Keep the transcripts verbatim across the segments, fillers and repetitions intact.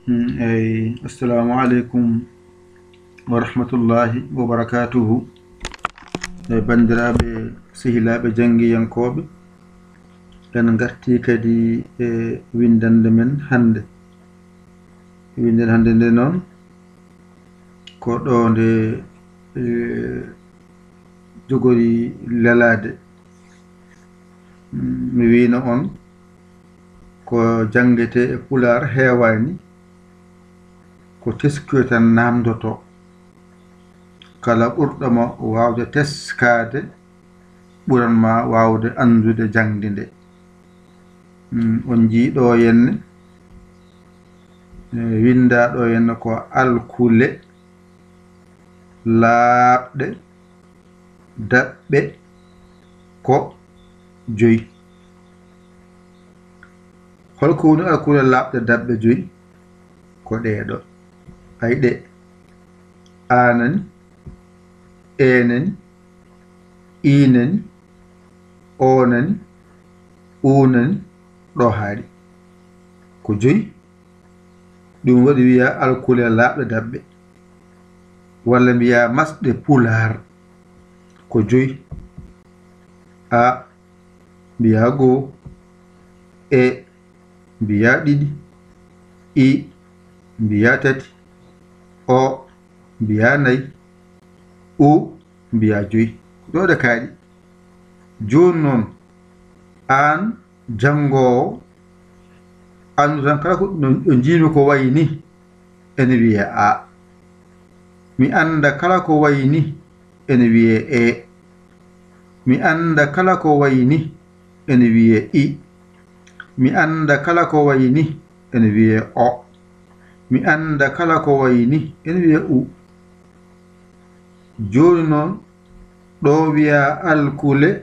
Mm, eyi, assalamu aleykum wa rahmatullahi wa barakatuhu. E banndiraaɓe, sehilaaɓe janngiyankooɓe, en ngartii kadi e winndannde men hannde. Winndannde hannde nde noon, ko ɗo nde, eh, jogori lelaade. Mm, mi wiino on, ko janngetee e Pulaar heewaani, ko teskiyo tan naamndotoo. Kala ɓurɗo ma waawde teskaade, ɓuran ma waawde anndude jaŋde nde. Mm, on njii ɗo henne, eh, winndaa ɗo henne ko alkule laaɓɗe daɓɓe ko joyi. Holko woni alkule laaɓɗe daɓɓe joyi? Ko ɗee ɗo. Ay ɗe. A nani, e nani, i nani, o nani, u nani, ɗo haaɗi. Ko joyi. Ɗum waɗi wiyaa alkule laaɓɗe daɓɓe. Walla mbiyaa masɗe Pulaar. Ko joyi. A, mbiyaa goo. E, mbiyaa ɗiɗi. I, mbiyaa tati. O, mbiyaa nayi. U, mbiyaa joyi. Ɗo ɗe kaaɗi. Jooni noon, aan janngoowo, anndu tan kala ko no, no njiimi ko wayi ni, ene wiyee A. Mi annda kala ko wayi ni, ene wiyee E. Mi annda kala ko wayi ni, ene wiyee I. Mi annda kala ko wayi ni, ene wiyee O. Mi annda kala ko wayi ni, ene wiyee U. Jooni noon, ɗo wiyaa alkule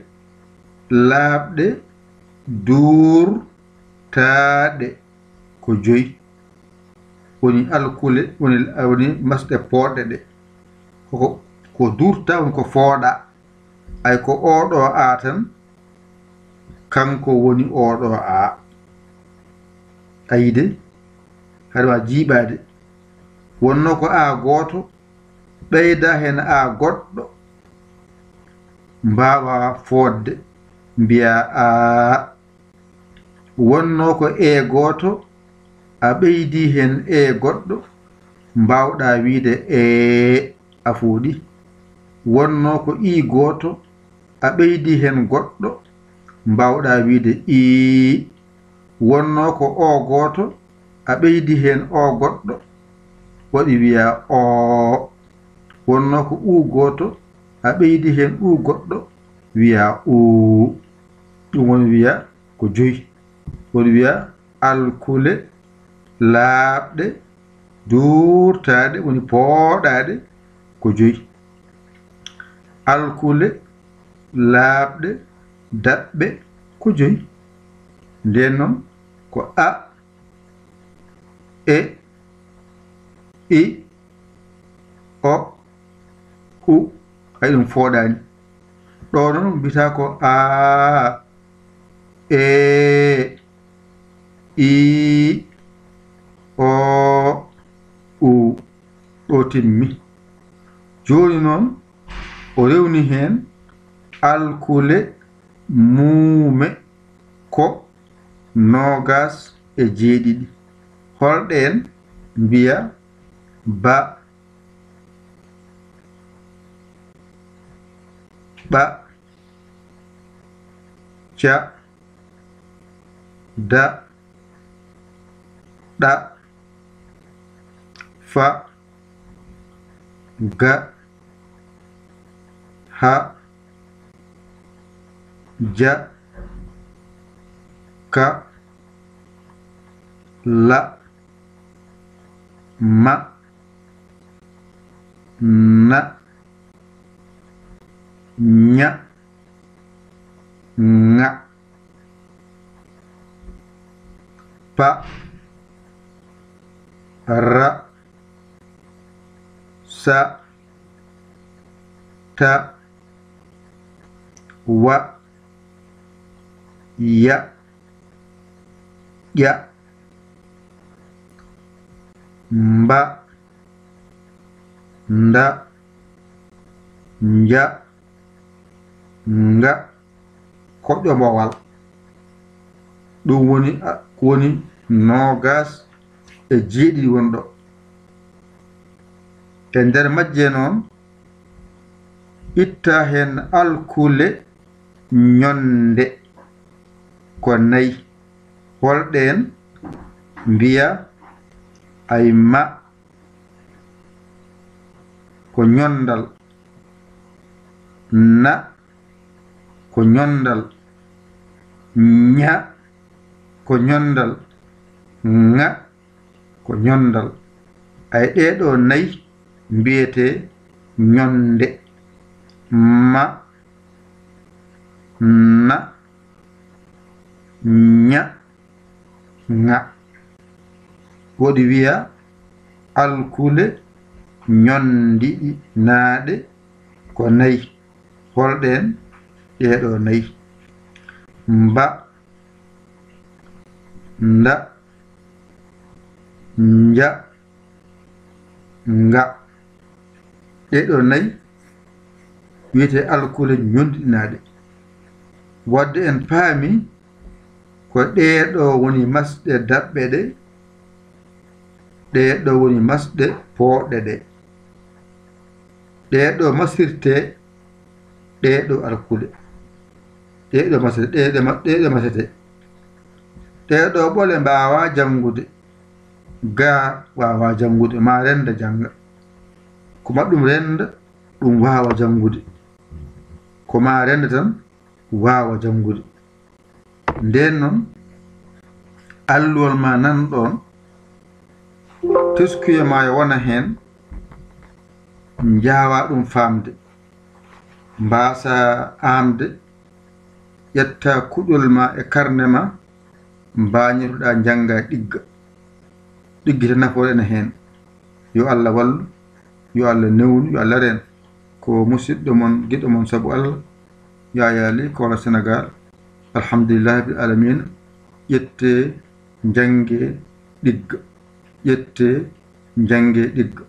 laaɓɗe duurtaaɗe ko joyi. Woni alkule, woni, woni masɗe pooɗɗe ɗe. Ko, ko duurta, woni ko fooɗa. Ay ko oo ɗo A tan, kanko woni oo ɗo A. Ayi de, haɗa waawi jiiɓaade. Wonnoo ko A gooto, ɓeyda heen A goɗɗo, mbaawa fooɗde, mbiyaa A. Wonnoo ko E gooto, a ɓeydii heen E goɗɗo, mbaawɗaa wiyde E, a fooɗi. Wonnoo ko I gooto, a ɓeydii heen goɗɗo, mbaawɗaa wiyde I. Wonnoo ko O gooto, a ɓeydii heen O goɗɗo, waɗi wiyaa O. Wonnoo ko U gooto, a ɓeydii heen U goɗɗo, wiyaa U. Ɗum woni wiyaa ko joyi. Woni wiyaa alkule laaɓɗe duurtaaɗe, woni pooɗaaɗe ko joyi. Alkule laaɓɗe daɓɓe ko joyi. Ndeen noon ko A, E, I, O, U. Ay ɗum fooɗaani. Ɗo noon mbiyataa ko A, E, I, O, U. Ɗo timmi. Jooni noon o rewni heen alkule muume ko noogaas e jeeɗiɗi. Holɗeen? Mbiyaa ba, ɓa, ca, da, ɗa, fa, ga, ha, ja, ka, la, ma, na, ña, ŋa, pa, ra, sa, ta, wa, ya, ƴa, mba, nda, nja, nga. Ko ƴombowal. Ɗum woni, woni noogas e jeeɗiɗi woni ɗo. E nder majje noon, itta heen alkule ñonde ko nayi. Holɗeen? Mbiya ay ma ko ñondal, na ko ñondal, ña ko ñondal, ŋa ko ñondal. Ay ɗee ɗoo nayi mbiyetee ñonde. Ma, na, ña, ŋa. Woɗi wiya alkule ñondiɗinaaɗe ko nayi. Holɗeen ɗee ɗoo nayi? Mba, nda, nja, nga. Ɗee ɗoo nayi wiyetee alkule ñondiɗinaaɗe. Waɗde en paami ko ɗee ɗoo woni masɗe daɓɓe ɗe, ɗee ɗoo woni masɗe pooɗɗe ɗe. Ɗee ɗoo masirtee ɗee ɗoo alkule. Ɗee ɗoo masete, ɗee ɗoo ma-, ɗee ɗoo masete. Ɗee ɗoo ɓole mbaawaa janngude. Ga waawaa janngude, maa rennda jannga. Ko ma ɗum rennda, ɗum waawa janngude. Ko ma rennda tan, waawa janngude. Ndeen noon, alluwal ma nan ɗoon, teskuya ma yo wona heen, njaawaa ɗum faamde, mbaasaa aamde, ƴettaa kuɗol ma e karne ma, mbaañotoɗaa njannga ɗigga. Ɗiggita nafoore ene heen. Yo Allah wallu, yo Allah newnu, yo Allah reen. Ko musidɗo mon, giɗo mon sabu Allah, Yaya Ly, Koola Senegaal. Alhamdulillahi rabbil aalamiina. Ƴettee, njanngee, ɗigga. Ƴettee, njanngee, ɗigga.